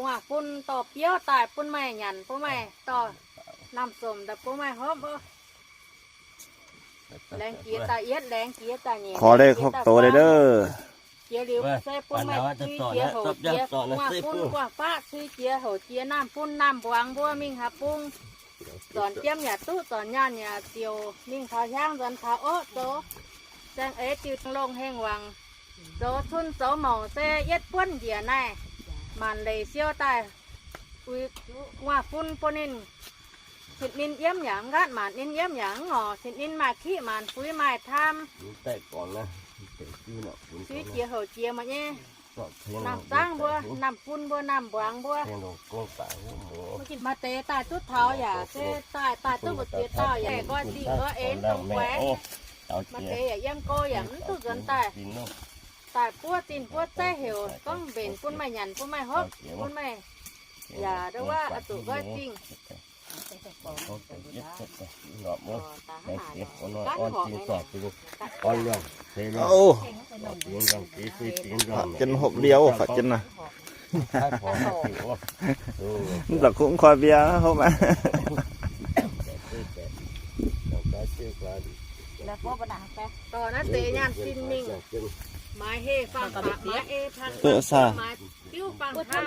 ວ່າປຸ້ນຕໍ່ປຽວຕາຍ ປຸ້ນໄມ້ຫຍັນ ປຸ້ນໄມ້ຕໍ່ນ້ຳສົ້ມ ແຕ່ປຸ້ນໄມ້ຫອມ ໂອ້ ແລງເກຍຕາອຽດ ແລງເກຍຕາເຫຍ ຂໍເລກຫົກໂຕເດີ້. ເຈຍຫຼິວ ເອີ ເຊປຸ້ນໄມ້ ເອີ ເຈຍໂຫ ເຈຍວ່າປຸ້ນ ວ່າຟ້າ ເຈຍໂຫ ເຈຍນ້ຳປຸ້ນ ນ້ຳບວງບົວ ມິ່ງຫາປຸ້ງ ສອນຈຽມຢາຕຸ ສອນຍານຢາຕຽວ ມິ່ງພາຮຽງ ສອນພາໂອໂຕ ແຊງເອ ຈື່ລອງແຮງຫວັງ ໂຕຊຸນ ໂຕເມົາ ເຊອຽດປົນເຢຍໃນ ມານເລຊຽວໃຕ້ ອຸຍ ວ່າຝຸ່ນປົນນິນ ສິດນິນອຽມຫຍັງ ກາດມານນິນອຽມຫຍັງ ງໍ ສິດນິນມາຄີ ມານປຸຍ ມາຍທາມ ແຕກກ່ອນນະ ແຕກຄືນະ ຊື້ເຈຍເຫົາເຈຍມາແຍ ນ້ຳຈ້າງບົວ ນ້ຳປຸ້ນບົວ ນ້ຳບວງບົວ ມາເຕຕາຍຕຸດເທົາ ຢ່າເຕຕາຍ ຕາຍຕຸດບໍ່ເຕຕາຍ ຢ່າກໍຊິກໍເອັນຕ້ອງແຂວ ມາເຕຢ່າຢ້ຽມກໍຢ່າມັນຕຸດກັນຕາຍ ຕາຍປົວຕີນປົວໃຈເຫວ ຕ້ອງເປັນປຸ້ນໄມ້ຫຍັນ ປຸ້ນໄມ້ຮອກ ປຸ້ນໄມ້ ຢ່າເດີວ່າອະຕຸກໍຈິງ ເອົາເຈັບເຈັບເຈັບດອກເນາະ ແດງເສຍອ່ອນໆ ອ່ອນຈິງສອດຈິງ ອ່ອນເລື່ອງເສຍເລື່ອງ ໂອ້ ດອກຈິງດອກເສຍເສຍຈິງດອກ ພະກິນຫົບດຽວ ພະກິນນະ ຂາຍຂອງຖືກ ໂອ້ ໂອ້ ມັນຕະຄຸງຄອຍເບຍຫົບມາ ແລ້ວກໍບໍ່ໄດ້ໄປ ຕໍ່ນະເຕຍານຊິນມິງ ໝາຍເຮຟັງປາກ ໝາຍເອພັງ ເອີ ສາ ໝາຍ ປິວຟັງທຳ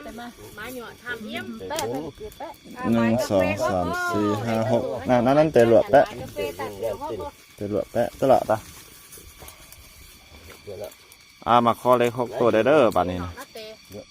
ມາຫຍົວະທຳອຽມ ແປະ ໜຶ່ງ ສອງ ສາມ ສີ່ ຫ້າ ຫົກ ນັ້ນ ນັ້ນ ນັ້ນ ເຕະຫຼວດແປະ ເຕະຫຼວດແປະ ຕະຫຼະຕາ ອ່າ ມາຂໍເລກຫົກໂຕໄດ້ເດີ ບາດນີ້ນະ.